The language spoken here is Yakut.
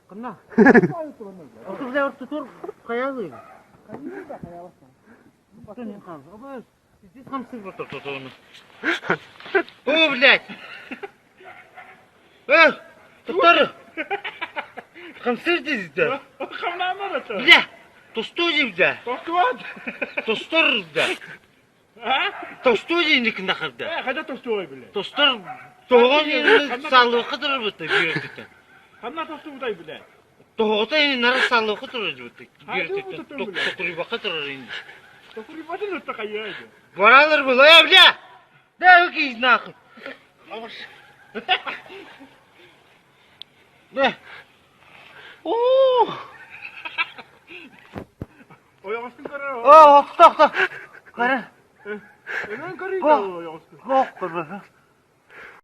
Ханна? Бля, ортотугар хайаалыыр? О, блядь! Э, туттар! Хамсыр дизде. Бля, тосту дибде. Тостор да. Тосту диник нахарда. Хайда тостуой бile? Тостор тоҕон саалыахха турарбыта бүөртүттэн. Ханна тостубутай бile? Тоҕото нара саалыахха турарбыта бүөртүттэн. Токуруйбакка турар ини. Токуруйбатын ытта хайыай. Баралар было, э, бля! Да, выкинь нахуй. Да. О! Ойоҕостун көрөр. О, охто, охто. Кара. Өлөн көрүй да ойоҕостун. Ох, көрбөтө.